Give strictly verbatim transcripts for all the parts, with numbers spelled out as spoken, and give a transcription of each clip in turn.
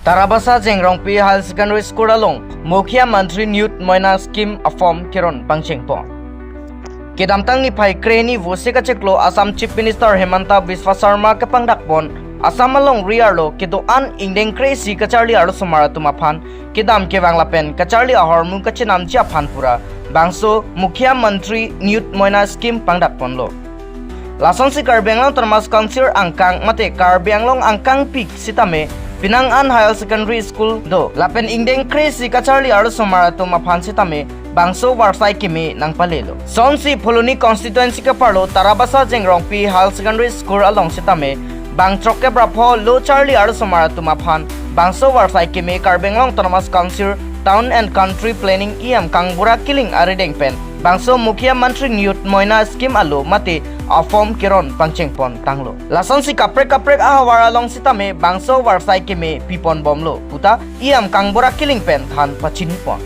Tarabasa Jengrongpi Higher Secondary School along Mukhyamantri Niyut Moina Scheme aform keron pangchengpon. Kedamtang niphai krehini Vosik achiklo Assam Chief Minister Himanta Biswa Sarma kepangdakpon Assam alongri arlo kedo-an ingdeng kre-isi kacharli arlosomar atum aphan kedam kevang lapen kacharli ahormu kachinamji aphan pura bangso Mukhyamantri Niyut Moina Scheme pangdakponlo. Lasonsi Karbi Anglong Autonomous Council angkang mate Karbi Anglong angkangpi sitame penang an Higher Secondary School do lapen ingdeng kre-isi kacharli arlosomar atum aphan sitame bangso varsai keme nangpalelo. Sonsi Phuloni constituency keparlo Tarabasa Jengrongpi Higher Secondary School along sitame bang throkkep ra pho lo charli arlosomar atum aphan bangso varsai keme Karbi Anglong Autonomous Council Town and Country Planning E M Kangbura Killing arideng pen bangso Mukhyamantri Niyut Moina Scheme alo mate aform keron pangchengpon tanglo. Lasonsi kaprek kaprek ahavar along sitame bangso varsai keme piponbomlo puta E M Kangbura Killing pen than pachinipon.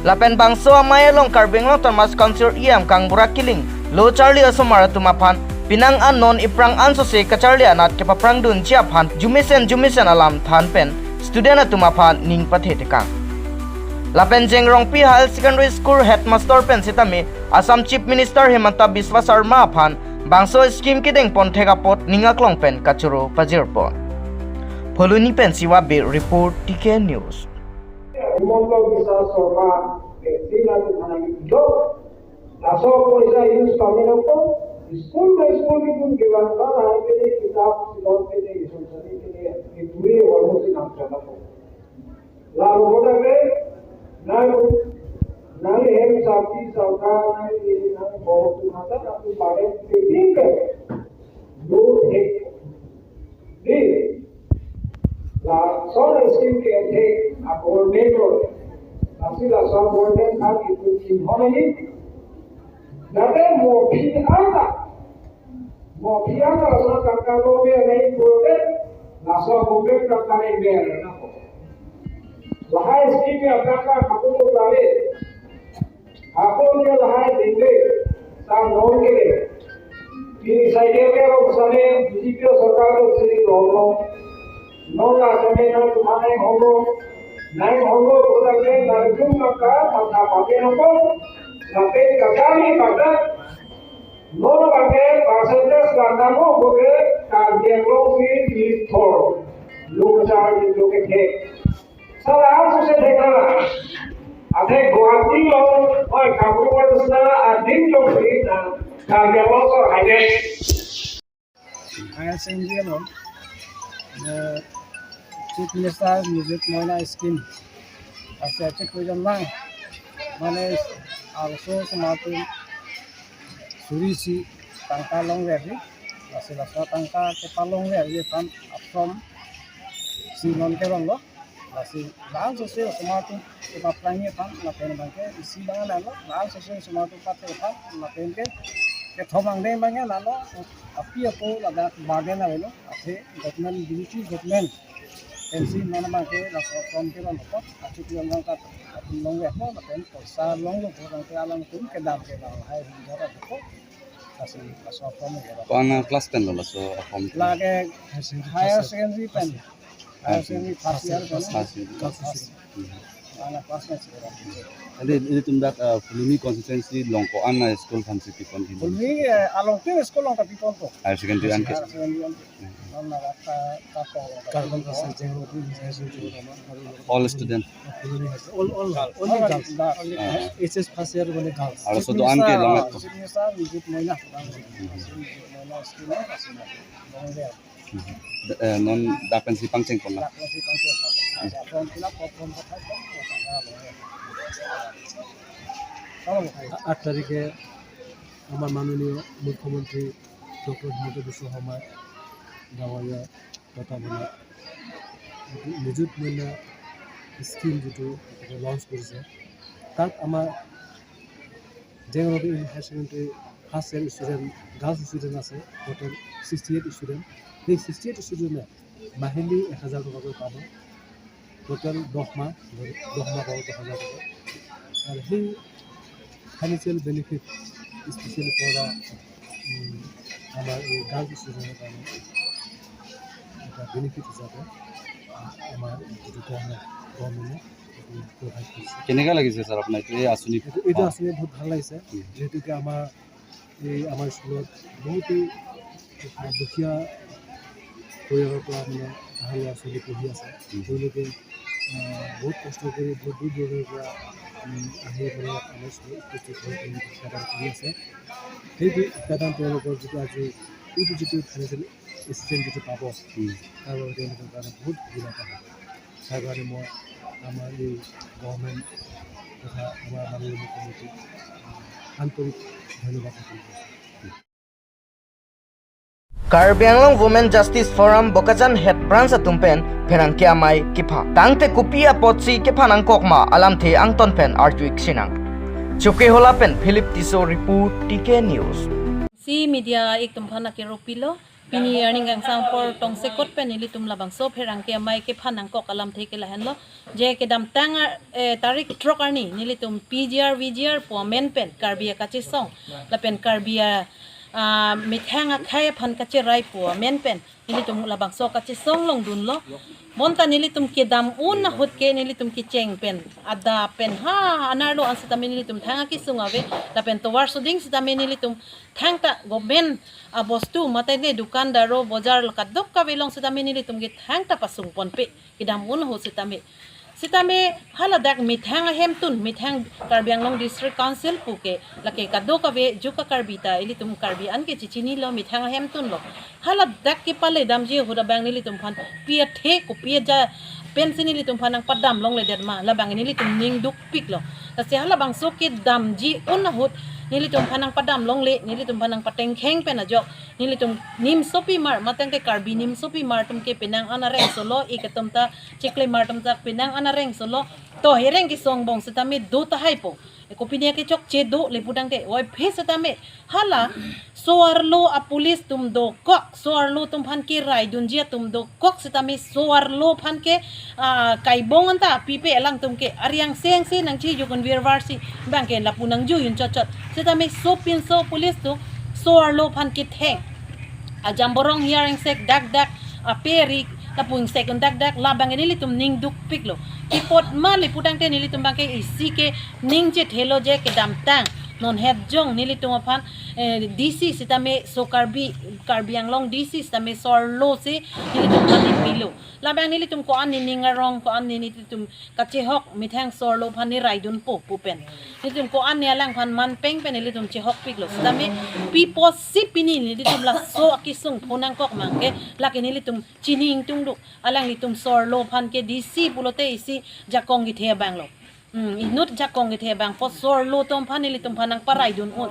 Lapen bangso amei along Karbi Anglong Autonomous Council E M Kangbura Killing lo charli arlosomar atum aphan penang an non iphrang ansose kacharli anat kepaphrangdunji aphan jumesen jumesen alam than pen student atum aphan ning pathe tekang. Lapen Jengrongpi Higher Secondary School headmaster pen sitame Assam Chief Minister Himanta Biswa Sarma aphan bangso scheme kedengpon thek apot ning aklong pen kachoro pajirpon. Phuloni pen Siwa Bey report, T K News. Himanta Biswa Sarma, eh, sila tu thana ni dok. Laso poisa use pame nangpo. School by school ni pun kevan ba hai pene kitab silon pene ison sani pene, eh, puri warmo si nang chana po. Lalu boda ke nang nang hem sati sauka nang ini nang bawa tu mata nang tu pare peping ke. Lo ek di lason scheme ke ente a government lo. Lasi lason government kan itu simhon ini. Nate mo phi ata mo phi ata lason tangka lo be nai pura ke lason government tangka nai be na ko. Lahai scheme ya tangka kapu lo kare. Ako ke lahai dingde, ta non ke. Pini cycle ke rok sane B J P sorkar ke sini rono. Non la sane na tumane hono. Nai hono kota ke narjum maka mata pake nako. Lapen kacharli pada. Non pake percentage la namo bote Karbi Anglong si lithor. Lo kacharli lo kethe. Sala aso se thekna. Athe Guwahati lo, oi, Kamrup lo sala adin lo sri na, Karbi Anglong so haide. Higher Secondary lo, eh, Chief Minister Niyut Moina Scheme. Ase check ko jam lang. Mane arlosomar atum suri isi tangka longver ri. Lasi laso tangka kepalongver ri aphan aform si non keronlo. Lasi la-an sose osomar atum kepaphrangji aphan lapen abangke isi abang lalo, la-an sose osomar atum pathe aphan lapen ke kethom angdeng abangke lalo, api apo ladak burden avelo, athe government, B J P government pensi non abangke laso aform keron apot, achuti abang kat atum longverlo, lapen poisa longlo, abangke alanglitum kedam ke lahai hingjar apo, lasi laso aform keron. Ko-an class pen lo laso aform? Lake higher secondary pen. Higher secondary first year pen. First year. First. Ana class pen sih. Jadi, ilitum dak, eh, Phuloni constituency along ko-an a-school aphan si pipon di? Phuloni, eh, along tin school along ta pipon to. Higher secondary an ke? Higher secondary an ke. Hmm. Non na rak ta, ta ko. Karbi Anglong sa Jengrongpi Higher Secondary. All student? Phuloni High School. All, all, only girls. Girls. Ah. H S first year only girls. Arloso do-an ke longat ko? Chief Minister Niyut Moina. Hmm. Niyut Moina scheme. Eh, non dak pensi pangchengpon la? Dak pensi pangchengpon la. Form fill up, form fill up. আঠ তাৰিখে আমাৰ মাননীয় মুখ্যমন্ত্ৰী ডক্টৰ হিমন্ত বিশ্ব শৰ্মাই ডাঙৰীয়া তত্বাৱধানত নিযুত মইনা স্কিম যিটো লঞ্চ কৰিছে, তাত আমাৰ জেংৰবি higher secondary first year student, girls student আছে টোটেল ছিক্সটি এইট ষ্টুডেণ্ট। সেই ছিক্সটি এইট ষ্টুডেণ্টে মাহিলী এক হাজাৰ টকাকৈ পাব। টোটেল দহ মাহ ধৰি, দহ মাহ পাব দহ হাজাৰ টকা। আৰু সেই financial benefit specially for the, um, আমাৰ এই গাৰ্লছ ষ্টুডেণ্টৰ কাৰণে এটা বেনিফিট হিচাপে আমাৰ যিটো গভৰ্ণমেণ্ট, গভৰ্ণমেণ্টে এইটো প্ৰভাইড কৰিছে। কেনেকা লাগিছে ছাৰ আপোনাৰ এইটো, এই আঁচনি? এইটো, এইটো আঁচনি বহুত ভাল লাগিছে, উম। যিহেতুকে আমাৰ এই আমাৰ স্কুলত বহুতো দুখীয়া পৰিয়ালৰ পৰা মানে অহা ল'ৰা ছোৱালী পঢ়ি আছে। উম। তেওঁলোকে, আহ, বহুত কষ্ট কৰি বহুত দূৰ দূৰণিৰ পৰা, উম, আহি মানে আমাৰ স্কুলত উপস্থিত হৈ তেওঁলোকে শিক্ষাদান কৰি আছে। সেইটো শিক্ষাদান তেওঁলোকৰ যিটো আজি এইটো যিটো ফাইনেন্সিয়েল এচিষ্টেঞ্চ যিটো পাব, উম। তাৰ বাবে তেওঁলোকৰ কাৰণে বহুত সুবিধা পাব। তাৰ কাৰণে মই আমাৰ এই গভৰ্ণমেণ্ট তথা আমাৰ মাননীয় মুখ্যমন্ত্ৰীক, আহ, আন্তৰিক ধন্যবাদ জ্ঞাপন কৰিছোঁ। Karbi Anglong Women Justice Forum Bokajan Head Branch atum pen pherangke amei kepha. Tangte kopi apotsi kepha nangkok ma alamthe angton pen arju-ik sinang. Chokihola pen Philip Tisso report, T K News. Si media ik tumphan akero pilo, pini arni kangsam apor tongsekot pen nelitum labangso pherangke amei kepha nangkok alamthe ke lahenlo. Je kedamtang, eh, tarik throk arni nelitum P G R, V G R pu amen pen Karbi akachesong lapen Karbi a, ah, methang akhei aphan kacherai pu amen pen nelitum labangso kachesong longdunlo. Bonta nelitum kedam un ahut ke nelitum kecheng pen, adap pen, ha, anerlo an sitame nelitum thang akesung ave, lapen tovar soding sitame nelitum thangta government abostu mate ne dukandar o bojar kadokave along sitame nelitum ke thangta pasung ponpe kedam un ahut sitame. Sitame haladak methang ahemtun, methang Karbi Anglong District Council puke, lake kadokave juk a-Karbi ta ilitum Karbi an ke chechinilo, methang ahemtunlo. Haladak kepale damji ahut abang nelitum aphan pi athe kopi aja pensi nelitum aphan nangpadam longledet ma, labang nelitum ning dukpiklo. Lasi halabangso kedamji un ahut nelitum aphan nangpadam longle, nelitum aphan nangpatengkheng pen ajok nelitum nimsopimar, mateng ke Karbi nimsopimar atum ke penang an arengsolo, ik atum ta, chiklimar atum ta penang an arengsolo. To hereng kesong bong sitame do tahai po. Kopine kechokche do le pudangte, oi phe sitame hala so-arlo a-police atum dokok, so-arlo atum aphan keraidunji atum dokok sitame so-arlo aphan ke, ah, kaibong anta pipe alangtum ke ariang seng si nangchejokun virvar si bang ke lapu nangjuyun chotchot. Sitame sopinso police atum so-arlo aphan ketheng. Ajamborong hiar ingsek dakdak, ape rik lapu ingsek un dakdak, labang ke nelitum ning dukpiklo. Kipot ma le pudangte nelitum bang ke isi ke ning chethelo je kedamtang non het jong nelitum aphan, eh, D C sitame so Karbi, Karbi Anglong D C sitame so-arlo si nelitum aphan nepilo. Labang nelitum ko-an nening arong, ko-an ne nelitum kachehok methang so-arlo aphan neraidunpo pu pen, nelitum ko-an ne alangphan manpeng pen nelitum chehokpiklo. Sitame pi apotsi pini nelitum laso akesung pho nangkok ma ke, lake nelitum chini ingtungduk. Alanglitum so-arlo aphan ke D C pulote isi jakong kethe abanglo. Hmm, inut jakong kethe abang po so-arlo atum aphan nelitum aphan nangparaidun un.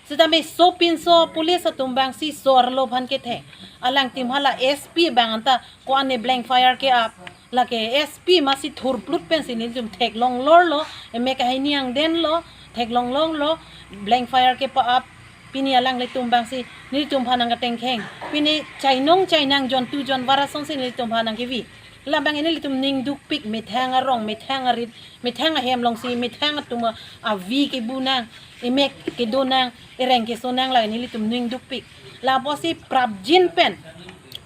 Sitame sopinso police atum bang si so-arlo aphan ketheng. Alangtum hala S P bang anta ko-an ne blank fire ke-ap. Lake S P masi thurplut pensi nelitum theklong lorlo, emek ahini angdenlo, theklong lorlo, blank fire kepa-ap. Pini alanglitum bang si nelitum aphan nangkatengkheng. Pini chainong chainang jontu jonvar asong si nelitum aphan nangkevi. Labang nelitum ning dukpik, methang arong, methang arit, methang ahem along si, methang atum avi kebu nang, emek kedo nang, ereng keso nang, lake nelitum ning dukpik. Lapusi prapjin pen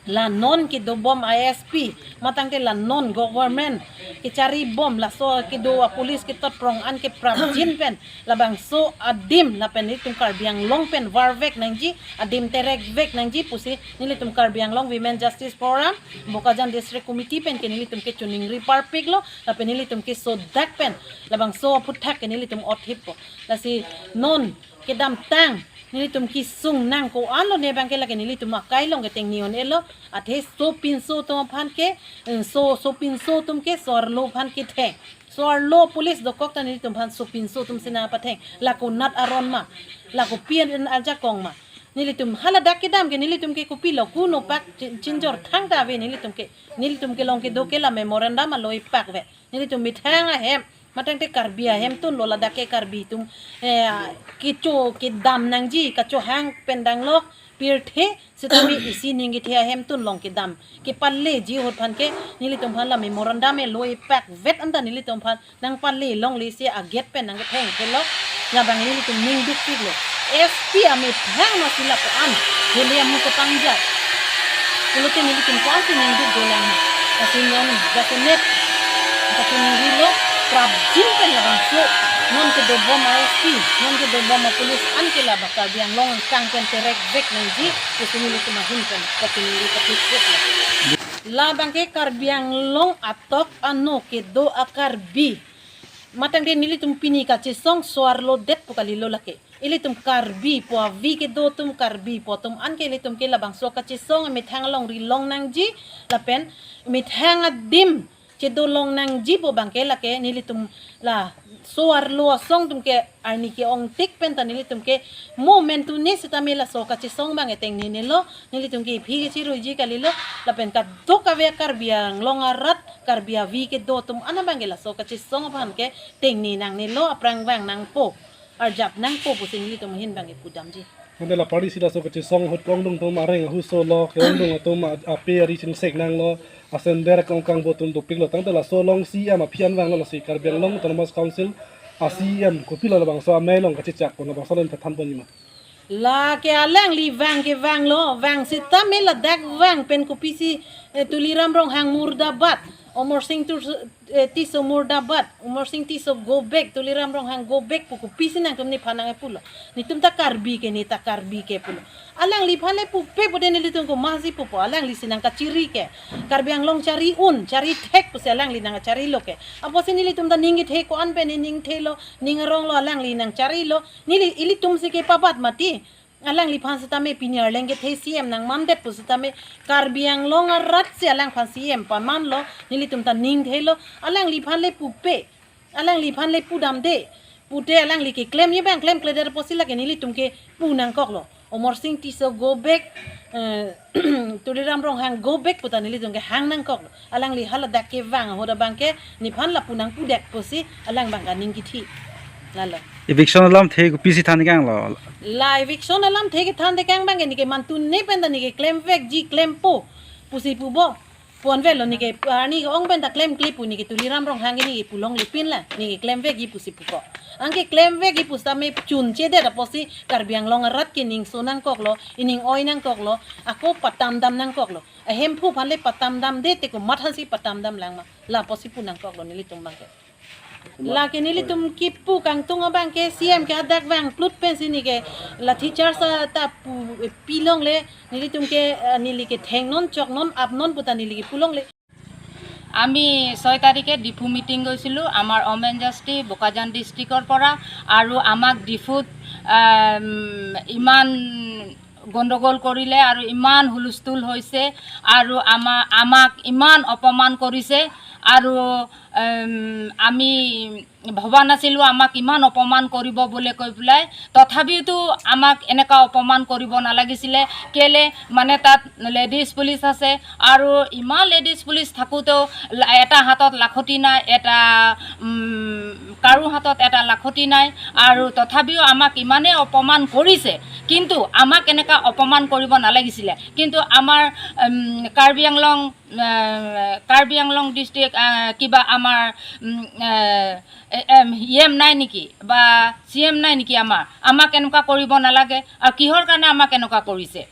la non kedobom a-S P, matangte la non government kecharibom, laso kedo a-police ketot prong an ke prapjin pen labangso adim lapen nelitum Karbi Anglong pen varvek nangji, adim terekvek nangji pusi nelitum Karbi Anglong Women Justice Forum, Bokajan District Committee pen ke nelitum ke choningri parpiklo, lapen nelitum ke sodak pen labangso aphuthak ke nelitum othippo. Lasi non kedamtang nelitum kesung nang ko-an lone bang ke lake nelitum akai along keteng ni un-elo, athe sopinso atum aphan ke, eh, so, sopinso atum ke so-arlo aphan ketheng. So-arlo police dokok ta nelitum aphan sopinso atum si nangpatheng. Lako nat aron ma, lako pi an ajakong ma. Nelitum haladak kedam ke nelitum ke kopilo, kuno pak chin-, chinjor thangta ave nelitum ke. Nelitum kelong kedo ke la memorandum aloipakvet. Nelitum methang ahem, matangte Karbi ahemtunlo, ladak ke Karbi atum, eh, kecho kedam nangji, kachohang pen danglok pirthe, sitame isi ning kethe ahemtun along kedam kepaleji ahut aphan ke nelitum aphan la memorandum aloipakvet anta nelitum aphan nangpale longle si agate pen nangketheng pulo. Labang nelitum ning dukpiklo. S P amethang masi lapu an, hele amu kepangjat. Pulote nelitum ko-an si ning duk dolang. Lasi non jasemet kachiningri lo, prapjin pen labangso non kedobom a-S P, non kedobom a-police an ke la ba Karbi Anglong angkang pen terek vek nangji, pusi nelitum ahin pen kachiningri patik vek lo. Labang ke Karbi Anglong atok ano kedo a-Karbi. Matang de nelitum pini kachesong so-arlo det pu kalilo lake. Ilitum Karbi pu avi kedo atum, Karbi pu atum an ke ilitum ke labangso kachesong methang alongri long nangji, lapen methang adim chedo long nangji pu abang ke lake nelitum la so-arlo asong atum ke arni ke-ongtik pen ta nelitum ke mo mentu ne sitame laso kachesong abang ke tengnene lo, nelitum ke aphi kechiruiji kalilo, lapen kadokave Karbi Anglong arat, Karbi avi kedo atum an abang ke laso kachesong aphan ke tengne nangne lo, aphrang vang nangpo, arjap nangpo pusi nelitum ahin abang ke pudamji. Mane la party si laso kachesong ahut ke-ongdung atum areng ahuso lo, ke-ongdung atum a-, ape ari chingsek nanglo, asender kongkang bo atum dopik lo, tangte laso along C E M aphi an vanglo, lasi Karbi Anglong Autonomous Council a-C E M kopilo labangso amei along kachechak pon, labangso along than ponji ma? Lake alangli vang ke vanglo, vang sitame ladak vang pen kopisi, eh, Tuliram Ronghang murdabad, Amarsing Tur-, eh, Tisso murdabad, Amarsing Tisso go back, Tuliram Ronghang go back pu kopisi nangtum nephan nangpulo. Netum ta Karbi ke, ne ta Karbi ke pulo. Alangliphan le pupe pude nelitum komatsi pupo, alangli si nangkachiri ke. Karbi Anglong chari un, chari thek pusi alangli nangcharilo ke. Apotsi nelitum ta ning kethe ko-an pen ne ning thelo, ning aronglo, alangli nangcharilo. Neli, ilitum si kepabat mati. Alangliphan sitame pini arleng kethe C E M nangmandet pu sitame Karbi Anglong arat si alangphan C E M pamanlo, nelitum ta ning thelo, alangliphan le pupe, alangliphan le pudamde, pute alangli keklemji abang klemkledet apotsi lake nelitum ke pu nangkoklo. Amarsing Tisso go back, eh, Tuliram Ronghang go back pu ta nelitum ke hang nangkoklo. Alangli haladak kevang ahut abang ke nephan lapu nangpudet pusi alang abang ke ning kithi. Lalo. Eviction alamthe kopisi than kanglo? La eviction alamthe kethan tekang abang ke neke mantu ne pen ta neke klemvekji klempo pusi pupo. Ponvelo neke arni ke-ong pen ta klemkle pu neke Tuliram Ronghang ke neke pulongle pin la, neke klemvekji pusi pupo. Anke klemvekji pu sitame chunchedet apotsi Karbi Anglong arat ke ningso nangkoklo, ining oi nangkoklo, ako patamdam nangkoklo. Ahemphu aphan le patamdamde te komat aphansi patamdam lang ma? La apotsi pu nangkoklo nelitum abang ke. Lake nelitum kipu kangtung abang ke C E M ke hadak vangplut pensi neke lathi charge ta pu, pilongle, nelitum ke, eh, neli ke thengnon choknon apnon pu ta neli ke pulongle. আমি ছয় তাৰিখে ডিফু মিটিং গৈছিলোঁ আমাৰ অমেন জাষ্টি বোকাজান ডিষ্ট্ৰিক্টৰ পৰা। আৰু আমাক ডিফুত, আম, ইমান গণ্ডগোল কৰিলে আৰু ইমান হুলস্থুল হৈছে আৰু আমা-, আমাক ইমান অপমান কৰিছে আৰু, উম, আমি ভবা নাছিলোঁ আমাক ইমান অপমান কৰিব বুলি কৈ পেলাই। তথাপিওতো আমাক এনেকুৱা অপমান কৰিব নালাগিছিলে। কেলে মানে তাত লেডিজ পুলিচ আছে আৰু ইমান লেডিজ পুলিচ থাকোঁতেও লা-, এটা হাতত লাখতি নাই, এটা, উম, কাৰো হাতত এটা লাখতি নাই আৰু তথাপিও আমাক ইমানেই অপমান কৰিছে। কিন্তু আমাক এনেকুৱা অপমান কৰিব নালাগিছিলে। কিন্তু আমাৰ, উম, কাৰ্বি আংলং, আহ, কাৰ্বি আংলং ডিষ্ট্ৰিক্ট, আহ, কিবা আমাৰ, উম, আহ, এ-, এম, ই এম নাই নেকি বা চি এম নাই নেকি আমাৰ? আমাক এনেকুৱা কৰিব নালাগে। আৰু কিহৰ কাৰণে আমাক এনেকুৱা কৰিছে?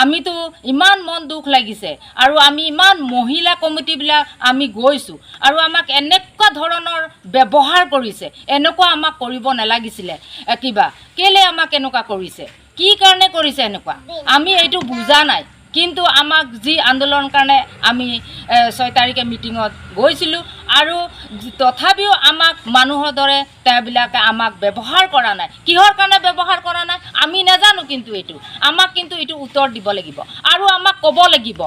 আমিতো ইমান মন দুখ লাগিছে আৰু আমি ইমান মহিলা কমিটিবিলাক আমি গৈছোঁ আৰু আমাক এনেকুৱা ধৰণৰ ব্যৱহাৰ কৰিছে, এনেকুৱা আমাক কৰিব নালাগিছিলে। এ, কিবা কেলে আমাক এনেকুৱা কৰিছে, কি কাৰণে কৰিছে এনেকুৱা, আমি এইটো বুজা নাই। কিন্তু আমাক যি আন্দোলন কাৰণে আমি, এ, ছয় তাৰিখে মিটিঙত গৈছিলোঁ আৰু যি-, তথাপিও আমাক মানুহৰ দৰে তেওঁবিলাকে আমাক ব্যৱহাৰ কৰা নাই। কিহৰ কাৰণে ব্যৱহাৰ কৰা নাই আমি নাজানো, কিন্তু এইটো আমাক, কিন্তু এইটো উত্তৰ দিব লাগিব আৰু আমাক ক'ব লাগিব।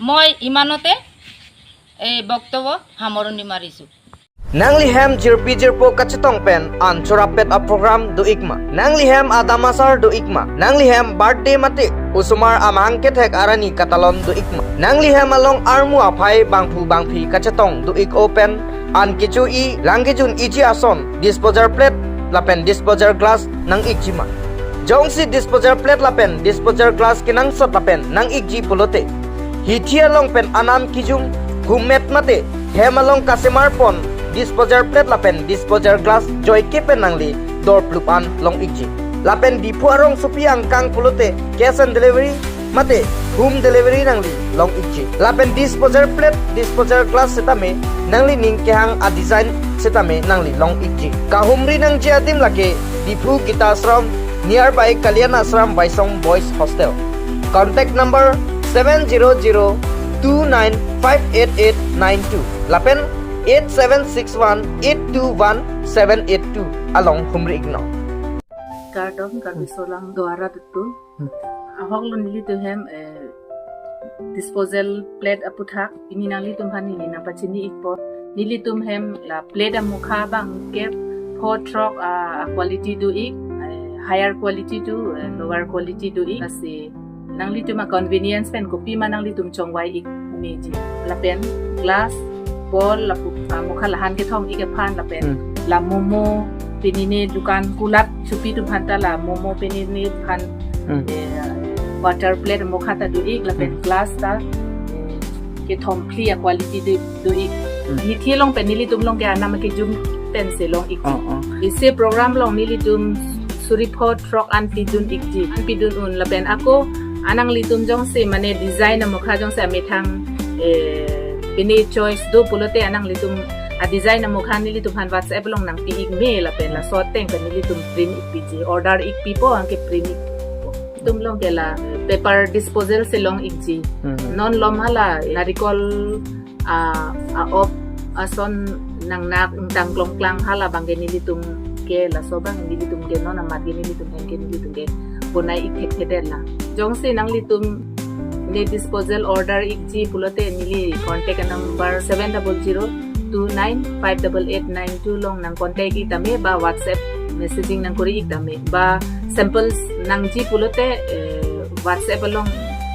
মই ইমানতে এই বক্তব্য সামৰণি মাৰিছোঁ। Nanglihem jirpi jirpo kachetong pen an chorapet a-program do-ik ma? Nanglihem adam asar do-ik ma? Nanglihem birthday mate osomar amahang kethek arni katalon do-ik ma? Nanglihem along armu aphai bangphu bangphi kachetong do-ik-o pen an kecho-i lang kejun-iji ason disposal plate lapen disposal glass nang-ikji ma? Jongsi disposal plate lapen disposal glass kenangsot lapen nang-ikji pulote, hithi along pen anam kijum, humet mate hem along kasemar pon disposal plate lapen disposal glass joike pen nangli dorplup an long-ikji. Lapen Diphu arongsopi angkang pulote cash and delivery mate home delivery nangli long ikji. Lapen disposal plate, disposal glass setame nangli ning kehang a design setame nangli long ikji. Kahumri nangji adim lake Diphu Gita Ashram, nearby Kalyan Ashram, Waisong Boys Hostel. Contact number seven zero zero two nine five eight eight nine two lapen eight seven six one eight two one seven eight two along humri iknon. Kardom, Karbi Solang Duar Rat atum. Hmm. Ahok lo nelitum hem, eh, disposal plate aputhak, pini nanglitum aphan neli nangpachini ikpo. Nelitum hem la plate amokha abang ke pho throk a, a quality do ik, eh, higher quality do, eh, lower quality do ik. Lasi nanglitum a convenience pen kopima nanglitum chongvai ik meji. Lapen glass, bowl, lapu, ah, mokha lahan kethom ik aphan lapen Hmm. la momo, pini ne dukan kulat supi atum aphan ta la momo pini ne aphan, Hmm. eh, water plate mokha ta do ik lapen Hmm. glass ta, eh, kethom phli a quality do, do ik. Hmm. Nithi along pen nelitum along ke anam kejum pensi long ik. Oh, oh. Isi program along nelitum suri pho throk an pidun ikji. An pidun un lapen ako nanglitum jongsi mane design amokha jongsi amethang, eh, pini choice do pulote nanglitum a design amokha nelitum aphan WhatsApp along nangpi ik me lapen laso ateng pen nelitum print ikpiji. Order ikpipo anke print ikpo. Itum along ke la paper disposal si long ikji. Hmm. Non lom hala narikol a, a-op ason nangnak ingtang klongklang hala abang ke nelitum ke laso abang nelitum ke non amat ke nelitum hem ke nelitum ke bonai ik thekthedet lang. Jongsi nanglitum ne disposal order ikji pulote neli contact number seven double zero two nine five double eight nine two along nang contact ik tame ba WhatsApp messaging nangkuri ik tame ba samples nangji pulote, eh, WhatsApp along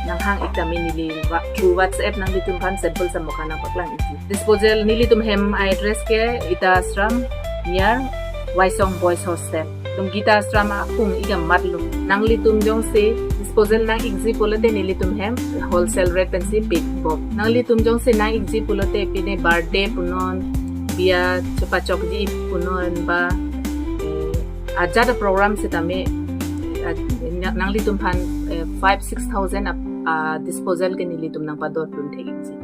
nanghang ik tame neli wa-, through WhatsApp nanglitum aphan samples amokha nangpaklang ikji. Disposal nelitum hem address ke Gita Ashram near Waisong Boys Hostel. Itum Gita Ashram akung ik amat lo. Nanglitum jongsi disposal nang ikji pulote nelitum hem wholesale rate pensi pik bom. Nanglitum jongsi nang ikji pulote pine birthday punon, biya chepachokji punon ba, eh, ajat a program setame, eh, nanglitum aphan, eh, five six thousand a, a disposal ke nelitum nangpadodun thek ikji.